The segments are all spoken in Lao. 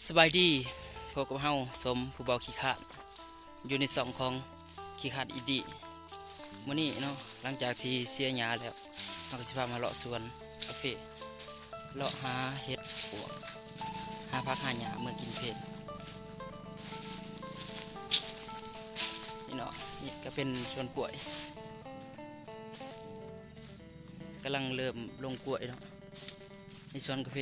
ສະບາຍດີ ພົບກັບເຮົາ ສົມ ຜູ້ເບົາຂີ້ຄ້ານ ຢູ່ໃນຊ່ອງຂອງຂີ້ຄ້ານອິນດີ. ມື້ນີ້ເນາະ ຫຼັງຈາກທີ່ເສຍຫຍ້າແລ້ວ ເຮົາກໍຊິພາມາເລາະສວນກາເຟ ເລາະຫາເຫັດປວກ ຫາຜັກຫາຫຍ້າເມືອກິນເພນ. ນີ້ເນາະ ນີ້ກໍເປັນສວນກ້ວຍ ກຳລັງເລີ່ມລົງກ້ວຍເນາະ ໃນສວນກາເຟ.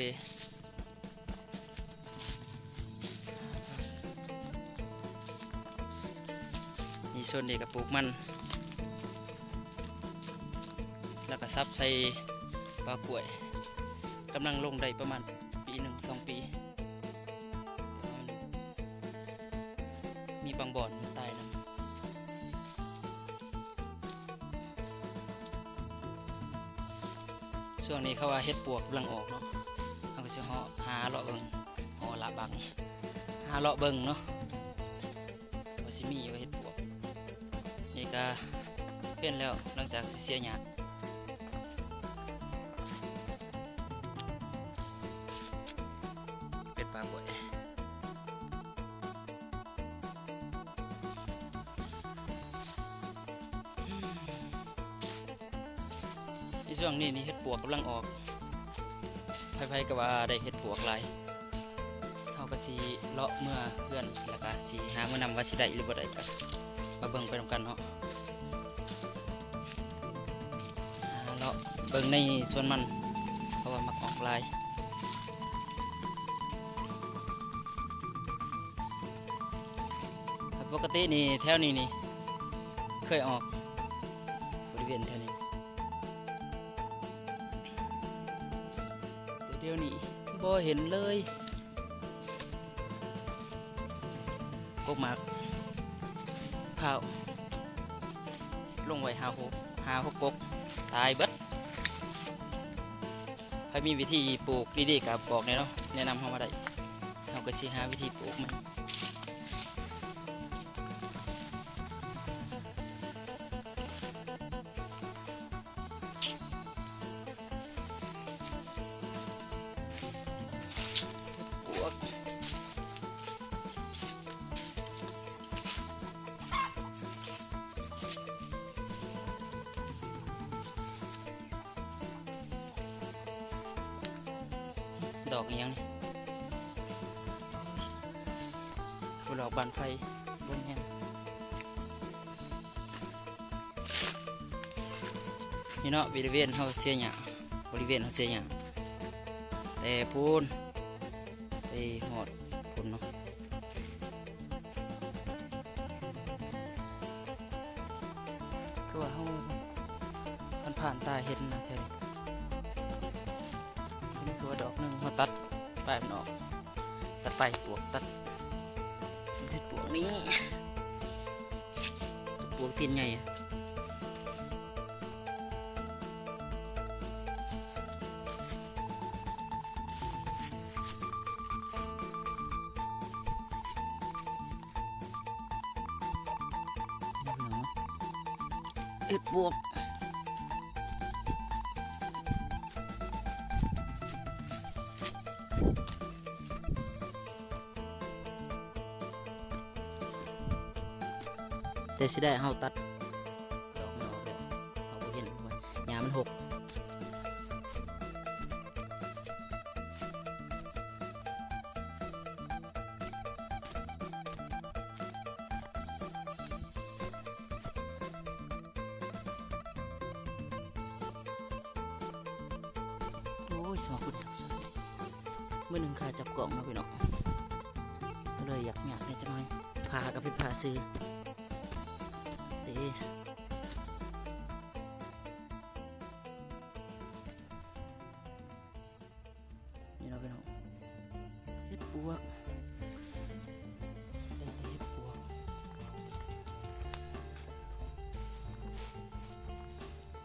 ນີ້ໂຊນນີ້ກໍປູກມັນ ແລ້ວກໍສັບໃສ່ປ່າກ້ວຍ ກຳລັງລົງໄດ້ປະມານປີໜຶ່ງສອງປີ ແຕ່ວ່າມັນມີບາງບ່ອນມັນຕາຍນຳ. ຊ່ວງນີ້ເຂົາວ່າເຫັດປວກກຳລັງອອກເນາະ ເຮົາກໍຊິເລາະ ຫາເລາະເບິ່ງ ເລາະບັງ ຫາເລາະເບິ່ງເນາະ ວ່າຊິມີບໍ່ເຫັດປວກ. ນີ້ກະເປັນແລ້ວ ຫຼັງຈາກຊິເສຍຫຍ້າ ເປັນປ່າກ້ວຍ. ໃນຊ່ວງນີ້ນີ້ເຫັດປວກກຳລັງອອກ ໃຜໆກໍວ່າໄດ້ເຫັດປວກຫຼາຍ ເຮົາກໍຊິເລາະເມືອເຮືອນ ແລ້ວກໍຊິຫາເມືອນຳວ່າຊິໄດ້ຫຼືບໍ່ໄດ້ ກໍມາເບິ່ງໄປນຳກັນເນາະ. ຫາເລາະເບິ່ງໃນສວນມັນ ເພາະວ່າມັກອອກຫຼາຍ. ປົກກະຕິນີ້ແຖວນີ້ນີ້ເຄີຍອອກ ບໍລິເວນແຖວນີ້ ແຕ່ດຽວນີ້ບໍ່ເຫັນເລີຍ. ກົກໝາກພ້າວລົງໄວ້ຫ້າຫົກ ຫ້າຫົກກົກ ຕາຍເບິດ. ໃຜມີວິທີປູກດີໆກໍບອກແດ່ເນາະ ແນະນຳເຮົາມາໄດ້ ເຮົາກໍຊິຫາວິທີປູກໃໝ່. ດອກອີ່ຫຍັງນີ້? ໂອ້ຍ ດອກບານໄຟ ບໍ່ແມ່ນ. ນີ້ເນາະ ບໍລິເວນເຮົາເສຍຫຍ້າ ບໍລິເວນເຮົາເສຍຫຍ້າ ແຕ່ພຸ້ນໄປຮອດພຸ້ນເນາະ. ຄືວ່າເຮົາຜ່ານໆຕາເຫັນນະແຖວນີ້ ເຫັນຕົວດອກໜຶ່ງ ເຮົາຕັດປາຍມັນອອກ ຕັດປາຍເຫັດປວກ ຕັດເຫັດປວກນີ້ ປວກຕີນໃຫຍ່. ເຫັດປວກ ແຕ່ຊິໄດ້ເຮົາຕັດດອກມັນອອກແລ້ວ ເຮົາບໍ່ເຫັນ ຫຍ້າມັນຫົກ. ໂອ້ຍ ສະໝັກຄຸນ ມື້ໜຶ່ງຂ້າຈັບກ້ອງເນາະພີ່ນ້ອງ ກໍເລີຍຢາກຍາກແດ່ຈັກໜ້ອຍ ຜ້າກໍເປັນຜ້າຊື່ເດ້. ນີ້ເນາະພີ່ນ້ອງ ເຫັດປວກ ໄດ້ແຕ່ເຫັດປວກ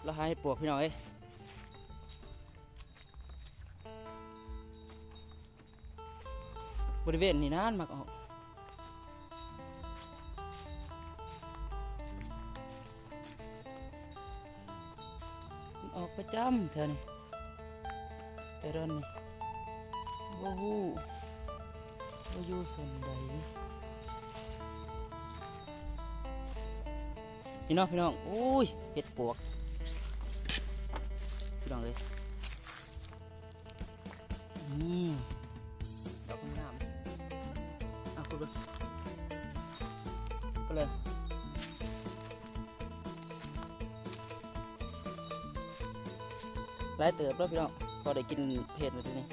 ລາວຫາເຫັດປວກພີ່ນ້ອງເອີຍ. ບໍລິເວນນີ້ນານມັກອອກ ມັນອອກປະຈຳແຖວນີ້ ແຕ່ດອນນີ້ບໍ່ຮູ້. ວ່າຢູ່ສ່ວນໃດ ນີ້ເນາະພີ່ນ້ອງ. ໂອ້ຍ ເຫັດປວກ ພີ່ນ້ອງເອີຍ. ນີ້ ດອກງາມໆ ເອົາ ຂຸດເບິ່ງ ໄປເລີຍ. ຫຼາຍເຕີບເນາະພີ່ນ້ອງ ພໍໄດ້ກິນເຜັດແລ້ວທີນີ້.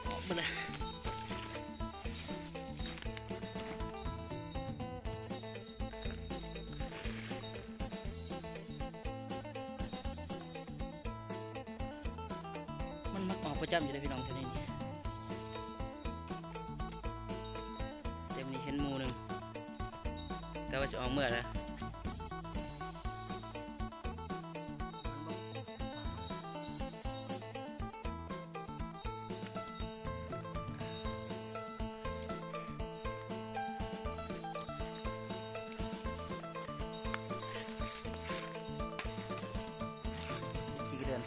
ອອກມາແລ້ວ ມັນມັກອອກປະຈຳຢູ່ເດ້ພີ່ນ້ອງ ແຖວນີ້. ແຕ່ມື້ນີ້ເຫັນໝູ່ໜຶ່ງ ກະວ່າຊິອອກເມືອແລ້ວ. ຂີ້ເດືອນ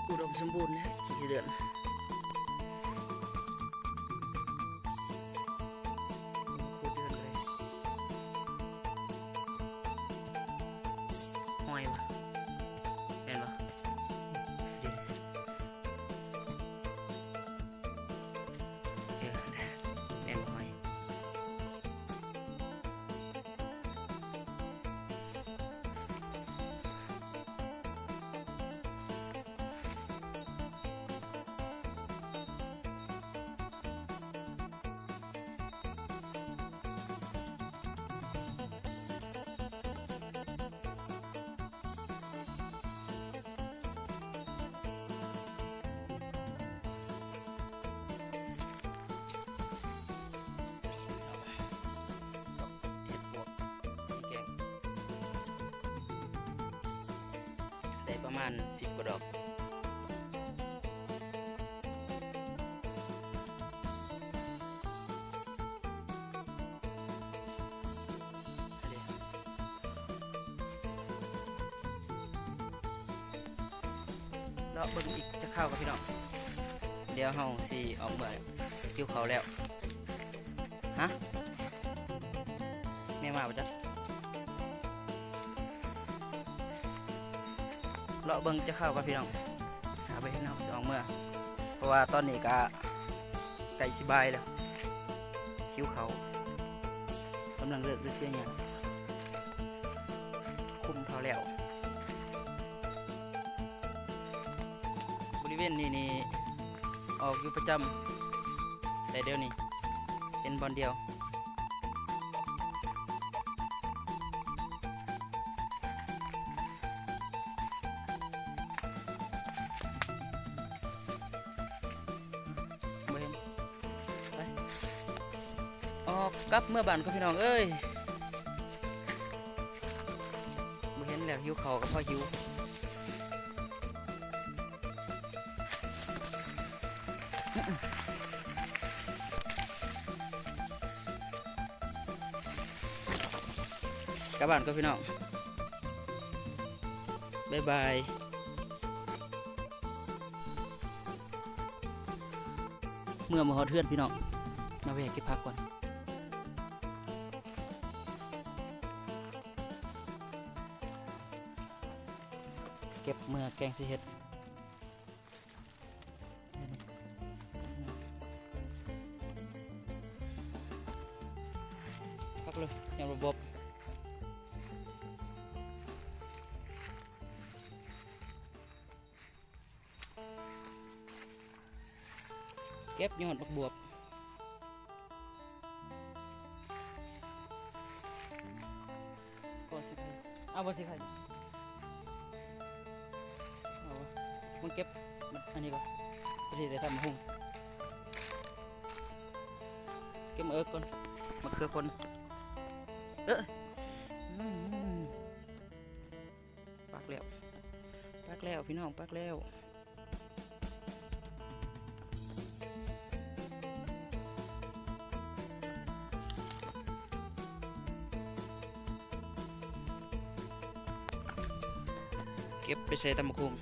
ອຸດົມສົມບູນແທ້ ຂີ້ເດືອນ. ຫອຍບໍ່? ແມ່ນບໍ່? ເອີ ແມ່ນບໍ່ຫອຍ? ເຫັດປວກ ແກງ ໄດ້ປະມານສິບກວ່າດອກ. ເລາະເບິ່ງອີກຈັກຄາວກ່ອນພີ່ນ້ອງ ດຽວເຮົາຊິອອກເມືອ ຫິວເຂົ້າແລ້ວ. ຮະ ແມ່ມາບໍ່ຈັກ ເລາະເບິ່ງຈັກຄາວກ່ອນພີ່ນ້ອງ ຖ້າບໍ່ເຫັນເຮົາຊິອອກເມືອ ເພາະວ່າຕອນນີ້ກະໃກ້ຊິບ່າຍແລ້ວ ຫິວເຂົ້າ ກຳລັງເລີກເລີຍເສຍຫຍ້າ ຄຸມເຂົ້າແລ້ວ. ບໍລິເວນນີ້ນີ້ອອກຢູ່ປະຈຳ ແຕ່ດຽວນີ້ເຫັນບ່ອນດຽວ ບໍ່ເຫັນ ໄປ ອອກກັບເມືອບ້ານກ່ອນພີ່ນ້ອງເອີຍ ບໍ່ເຫັນແລ້ວ ຫິວເຂົ້າກໍພໍຫິວ. ກັບບ້ານກ່ອນພີ່ນ້ອງ ບາຍບາຍ. ເມືອມາຮອດເຮືອນພີ່ນ້ອງ ມາແວ່ເກັບຜັກກ່ອນ ເກັບເມືອແກງຊິເຮັດ. ພັກເລີຍ ຍັງບໍ່ບົບ ເກັບຍອດບັກບວບ. ກໍຊິໄຂ່ ເອົາບໍ່ຊິໄຂ່ ເອົາ ມາເກັບອັນນີ້ກ່ອນ ຈະໄດ້ທຳໝາກຫຸ່ງ ເກັບໝາກເອິກກ່ອນ ໝາກເຂືອປົ່ນ ເອີ ອືມ ປັກແລ້ວ ປັກແລ້ວ ພີ່ນ້ອງ ປັກແລ້ວ. ເກັບໄປໃສ່ຕຳບັກຫຸ່ງ.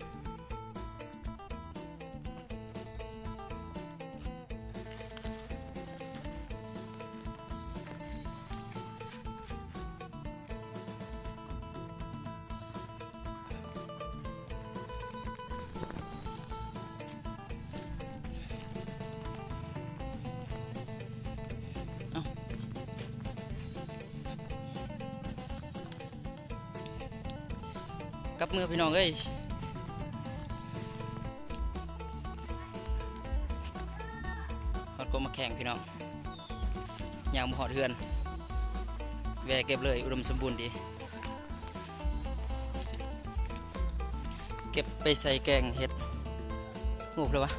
ເອົາ ກັບເມືອພີ່ນ້ອງເອີຍ. ຮອດກົກໝາກແຂ້ງພີ່ນ້ອງ. ຍ່າງມາຮອດເຮືອນ ແວ່ເກັບເລີຍ ອຸດົມສົມບູນດີ. ເກັບໄປໃສ່ແກງເຫັດ. ຮູບແລ້ວວະ.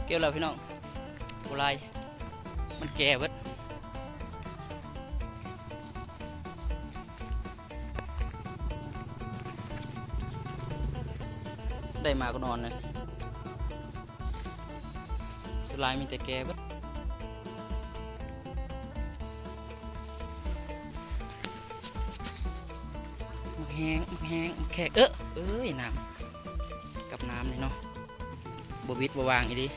ເກັບແລ້ວພີ່ນ້ອງ ບໍ່ຫຼາຍ ມັນແກ່ເບິດ. ໄດ້ມາກໍນອນນະ ສ່ວນຫຼາຍມີແຕ່ແກ່ເບິດ. ໝາກແຮງ ໝາກແຮງ ໝາກແຂກ ເອີ ເອີຍ ນ້ຳ ກັບນ້ຳນີ້ເນາະ ບໍ່ວິດບໍ່ວາງອີ່ຫຼີ. ບ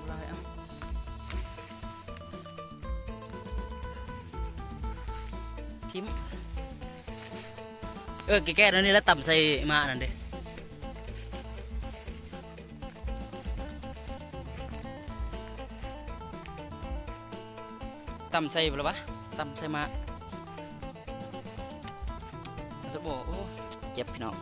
ໍ່ຫຼາຍ ເອົາ ຖິ້ມ. ເອີ ແກ່ໆ ແນວນີ້ລະ ຕຳໃສ່ໝາກນັ້ນເດ້ ຕຳໃສ່ບໍ່ລະວະ ຕຳໃສ່ໝາກ. ໂອ້ ເຈັບພີ່ນ້ອງ.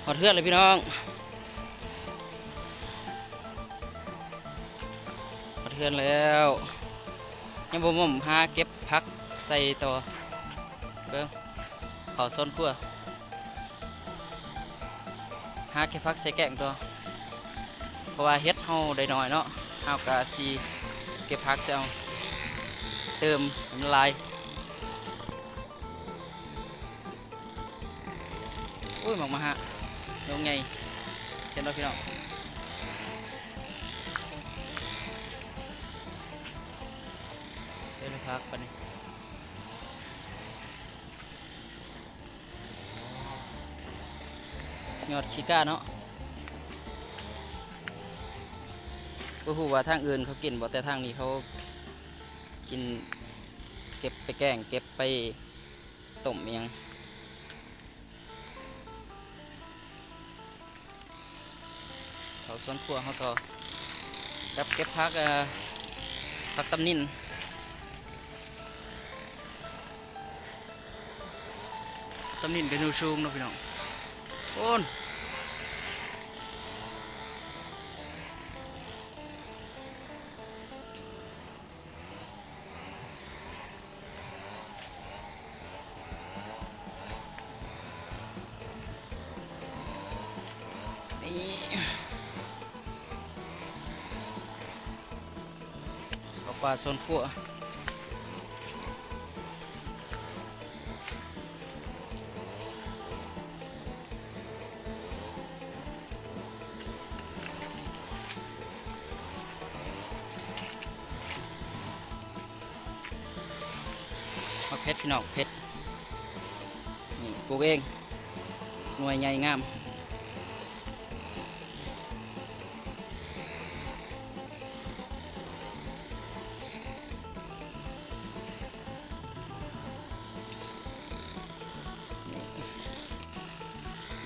ຮອດເຮືອນແລ້ວພີ່ນ້ອງ ຮອດເຮືອນແລ້ວ ຍັງບໍ່ໝົມ ຫາເກັບຜັກໃສ່ຕໍ່ ເບິ່ງ ເຂົ້າສວນຄົວ. ຫາເກັບຜັກໃສ່ແກງຕໍ່ ເພາະວ່າເຫັດເຮົາໄດ້ໜ້ອຍເນາະ ເຮົາກະຊິເກັບຜັກໃສ່ເອົາ ເຕີມໃຫ້ມັນຫຼາຍ. ໂອ້ຍ ໝາກມະຫະ ດອກໃຫຍ່ ເຫັນບໍ່ພີ່ນ້ອງ ໃສ່ແລ້ວຜັກບາດນີ້. ຍອດຂີ້ກ້າເນາະ ບໍ່ຮູ້ວ່າທາງອື່ນເຂົາກິນບໍ່ ແຕ່ທາງນີ້ເຂົາກິນ ເກັບໄປແກງ ເກັບໄປຕົ້ມອີ່ຫຍັງ. ເຂົ້າສວນຄົວເຮົາຕໍ່ ກັບເກັບຜັກ ເອີ ຜັກຕຳນິນ ຕຳນິນກໍຢູ່ສູງເນາະພີ່ນ້ອງ ໂອ້ນ. ນີ້ ເຂົ້າປ່າສວນຄົວ. ໝາກ ເຜັດພີ່ນ້ອງ ເຜັດ ນີ້ປູກເອງ ໜ່ວຍໃຫຍ່ງາມ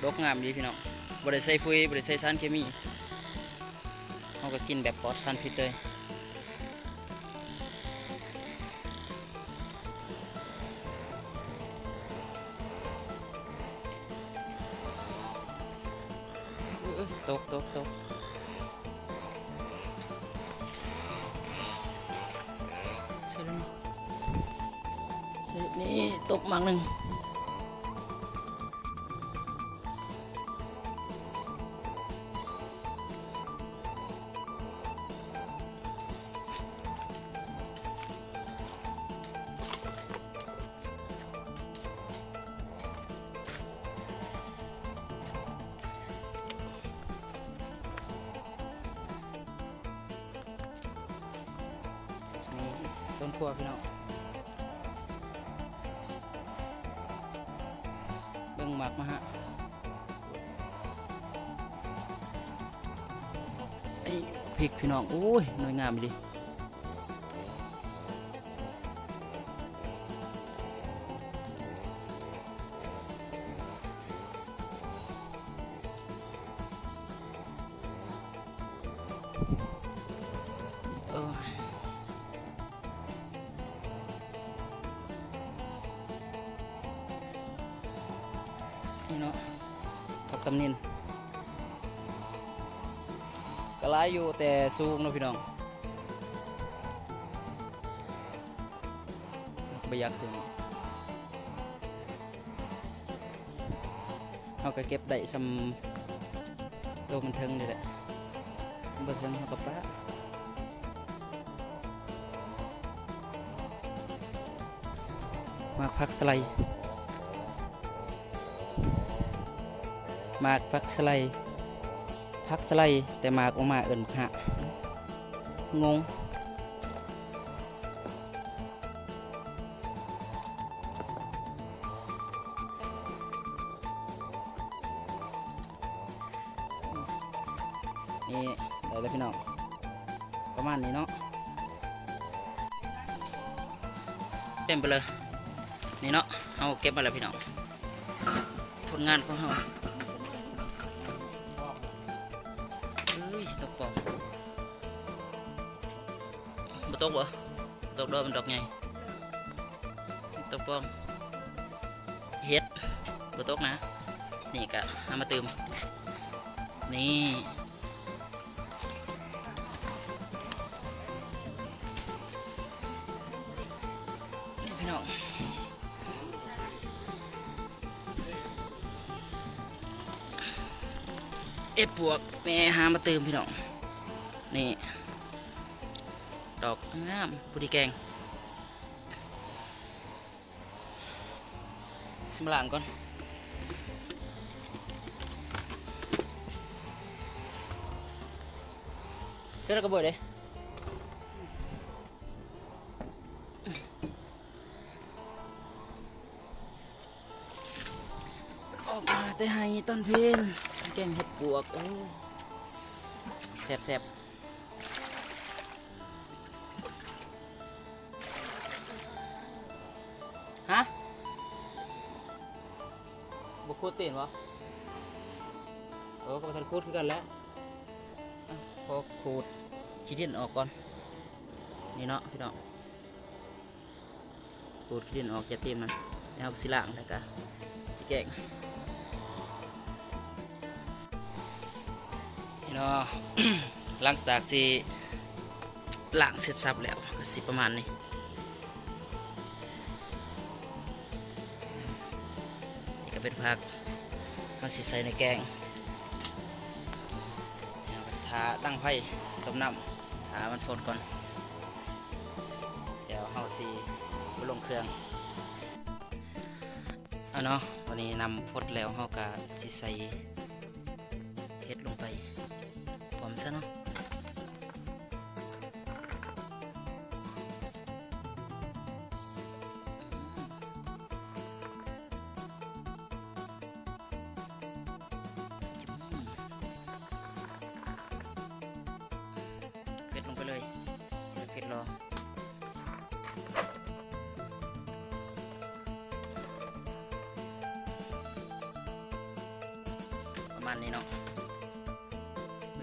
ດົກງາມດີພີ່ນ້ອງ ບໍ່ໄດ້ໃສ່ຝຸ່ນ ບໍ່ໄດ້ໃສ່ສານເຄມີ ເຮົາກໍກິນແບບປອດສານພິດເລີຍ. ເອີ ຕົກ ຕົກ ຕົກ ໃສ່ແລ້ວນີ້ ໃສ່ ນີ້ຕົກໝາກໜຶ່ງ. ນີ້ສວນຄົວພີ່ນ້ອງ ເບິ່ງໝາກມະຫະ ເອີ ພິກພີ່ນ້ອງ ໂອ້ຍ ໜ່ວຍງາມອີ່ຫຼີ. ໂອ້ຍ ນີ້ເນາະ ຜັກຕຳນິນ ກໍຫຼາຍຢູ່ ແຕ່ສູງເນາະພີ່ນ້ອງ ບໍ່ຢາກຂຶ້ນ. ເຮົາກໍເກັບໄດ້ຊ່ຳໂຕມັນເທິງນີ້ແຫຼະ ບໍ່ເທິງເຮົາກໍປະ. ໝາກຜັກສະໄລ ໝາກຜັກສະໄລ ຜັກສະໄລ ແຕ່ໝາກອອກມາເອີ້ນໝາກຫະ ງົງ. ນີ້ໄດ້ແລ້ວພີ່ນ້ອງ ປະມານນີ້ເນາະ ເຕັມໄປເລີຍ ນີ້ເນາະ ເຮົາເກັບມາແລ້ວພີ່ນ້ອງ ຜົນງານຂອງເຮົາ ເອີຍ ຕົກປອງ. ບໍ່ຕົກບໍ່? ຕົກດອກ ມັນດອກໃຫຍ່ ຕົກປອງ ເຫັດ ບໍ່ຕົກນະ ນີ້ກະເອົາມາຕື່ມ ນີ້ ນີ້ພີ່ນ້ອງ. ເອັດບວກແນ່ ຫາມາຕື່ມພີ່ນ້ອງ ນີ້ ດອກງາມ ຜູ້ດີແກງ ຊິມາລ້າງກ່ອນ ເສັດແລ້ວກໍເບີດເດ້. ອອກມາແຕ່ໄຮ່ຕອນເພນ ແກງເຫັດປວກ ໂອ້ ແຊບໆ ຮະ ບໍ່ຂູດຕີນບໍ່? ເອີ ກໍບໍ່ທັນຂູດຄືກັນແຫຼະ ອ່ະ ຂໍຂູດຂີ້ດິນອອກກ່ອນ ນີ້ເນາະພີ່ນ້ອງ. ຂູດຂີ້ດິນອອກຈາກຕີນມັນ ແລ້ວເຮົາກໍຊິລ້າງ ແລ້ວກໍຊິແກງ ນີ້ເນາະ ຫຼັງຈາກທີ່ລ້າງເສັດສັບແລ້ວ ກໍຊິປະມານນີ້ ນີ້ກໍເປັນຜັກ ເຮົາຊິໃສ່ໃນແກງ ດຽວຖ້າດັງໄຟຕົ້ມນ້ຳ ຖ້າມັນຟົດກ່ອນ ດຽວເຮົາຊິໄປລົງເຄື່ອງ ເອົາເນາະ. ບາດນີ້ນ້ຳຟົດແລ້ວ ເຮົາກະຊິໃສ່ເຫັດລົງໄປ ຄວ່ຳຊະເນາະ. ເນາະ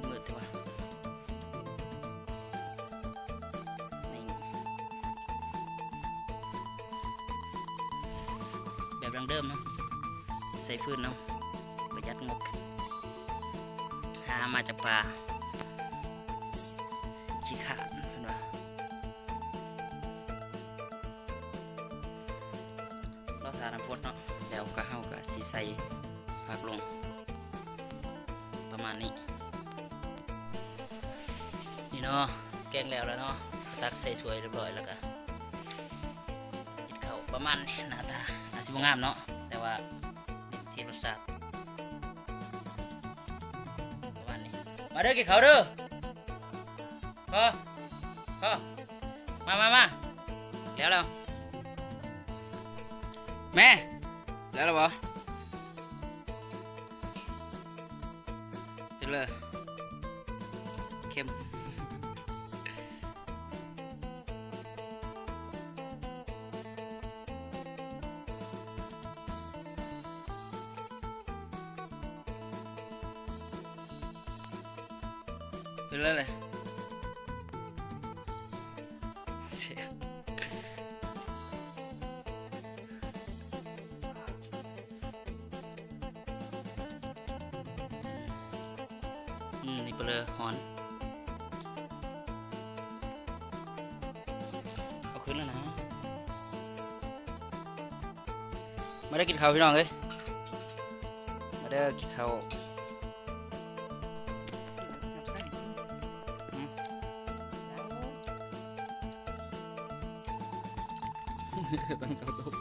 ມືດໆແທ້ວ່າ ນີ້ ແບບດັ້ງເດີມເນາະ ໃຊ້ຟືນເອົາ ປະຢັດງົບ ຫາມາຈາກປ່າ ຂີ້ຄ້ານເພິ່ນວ່າ. ລໍຖ້ານ້ຳຟົດເນາະ ແລ້ວກໍເຮົາກໍຊິໃສ່ຜັກລົງ ປະມານນີ້ ນີ້ເນາະ ແກງແລ້ວລະເນາະ ຕັກໃສ່ຖ້ວຍຮຽບຮ້ອຍ ແລ້ວກໍເຮັດເຂົ້າປະມານນີ້ ໜ້າຕາອາດຊິບໍ່ງາມເນາະ ແຕ່ວ່າເນັ້ນທີ່ລົດຊາດ ປະມານນີ້ ມາເດີ ກິນເຂົ້າເດີ. ພໍ ພໍ ມາ ມາ ມາ ແລ້ວ ແລ້ວ ແມ່ ແລ້ວ ແລ້ວບໍ່? ເປັນເລີ ເຄັມ. ເປັນແລ້ວແຫຼະ ເສຍ ອືມ ນີ້ປະເລີ ຮ້ອນ ເອົາຂຶ້ນແລ້ວນະ. ມາເດີກິນເຂົ້າພີ່ນ້ອງເອີຍ ມາເດີກິນເຂົ້າ ອືມ ຕັ້ງເຂົ້າຕົ້ມ.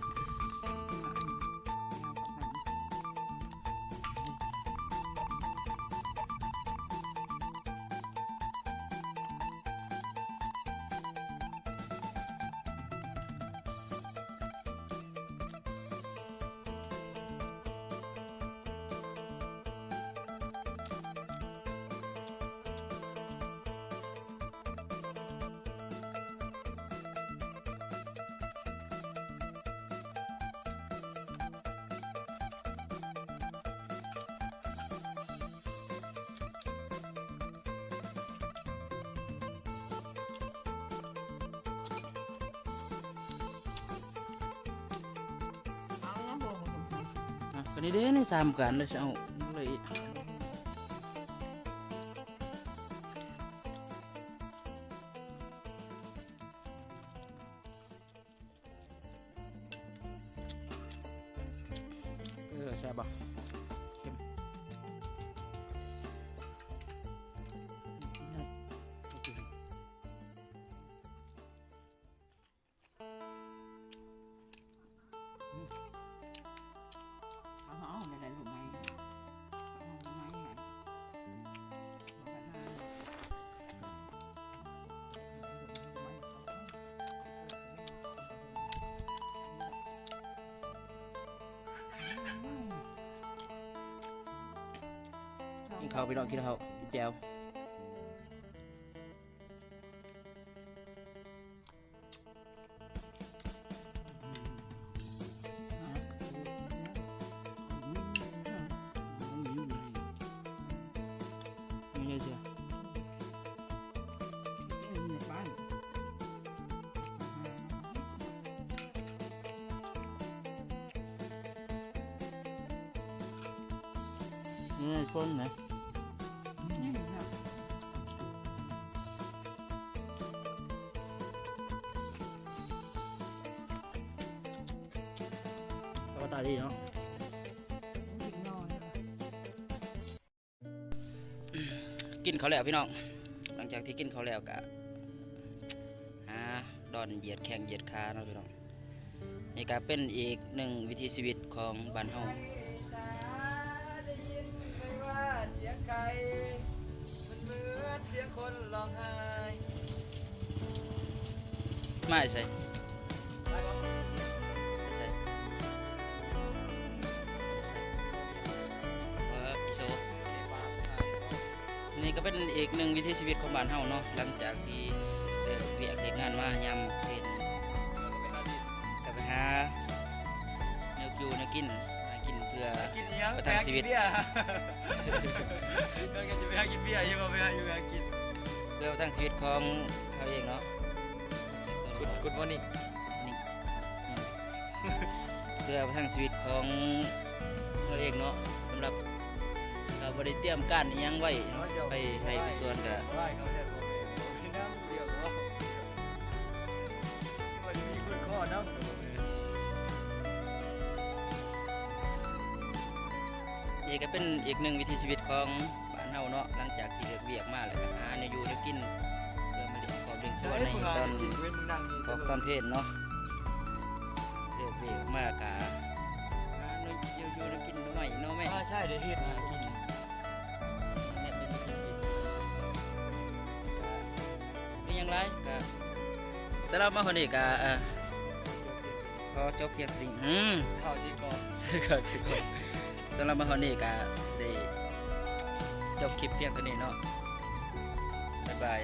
ອ່ະ ກໍນີ້ເດ້ ນີ້ສາມການເດ້ ຊິເອົາເລີຍອີກ. ເອີ ແຊບບໍ່? ເຄັມ. ກິນເຂົ້າ ພີ່ນ້ອງ ກິນເຂົ້າ ກິນແຈ່ວ. ນີ້ຄົນນະ ແຕ່ວ່າຕາດີເນາະ. ກິນເຂົ້າແລ້ວພີ່ນ້ອງ ຫຼັງຈາກທີ່ກິນເຂົ້າແລ້ວກະຫາດອນຢຽດແຂ້ງຢຽດຂາເນາະພີ່ນ້ອງ. ນີ້ກະເປັນອີກໜຶ່ງວິຖີຊີວິດຂອງບ້ານເຮົາ. ມາແຕ່ໃສ? ໃສ? ເອີ ອີໂຊ. ນີ້ກໍເປັນອີກໜຶ່ງວິຖີຊີວິດຂອງບ້ານເຮົາເນາະ ຫຼັງຈາກທີ່ເລີກວຽກເລີກງານມາ ຍາມເວັນກໍໄປຫາແນວຢູ່ແນວກິນ ຫາກິນເພື່ອ ກິນອີ່ຫຍັງ? ປະທັງຊີວິດ ເຮົາກໍຈະໄປຫາກິນເບຍ ຢູ່ບໍ່ ໄປຫາຢູ່ຫາກິນ ເພື່ອປະທັງຊີວິດຂອງເຮົາເອງເນາະ. Good, good morning. ນີ້ ອືມ ເພື່ອປະທັງຊີວິດຂອງເຮົາເອງເນາະ. ສຳລັບ ກໍບໍ່ໄດ້ຕຽມການອີ່ຫຍັງໄວ້ເນາະ ໄປໄຮ່ໄປສວນກໍ ນີ້ກໍເປັນອີກໜຶ່ງວິຖີຊີວິດຂອງບ້ານເຮົາເນາະ, ຫຼັງຈາກທີ່ເລີກວຽກມາແລ້ວກໍຫາແນວຢູ່ແນວກິນ ເພື່ອມາລ້ຽງຄອບລ້ຽງຄົວໃນຕອນອອກຕອນເພນເນາະ. ເລີກວຽກມາກໍຫາແນວຢູ່ແນວກິນ ໜໍ່ໄມ້ ໜໍ່ແມ້ ໃຊ່ ໄດ້ເຮັດຫາກິນ ແມ່ນເປັນວິຖີຊີວິດ ກໍ ມີຫຍັງຫຼາຍ ກໍສຳລັບມາຮອດນີ້ກໍ ເອີ ຂໍຈົບພຽງເທົ່ານີ້. ອືມ ເຂົ້າຊິກ່ອນ ເຂົ້າຊິກ່ອນ. ສຳລັບມາຮອດນີ້ກໍຊິໄດ້ຈົບຄລິບພຽງເທົ່ານີ້ເນາະ. ບາຍບາຍ.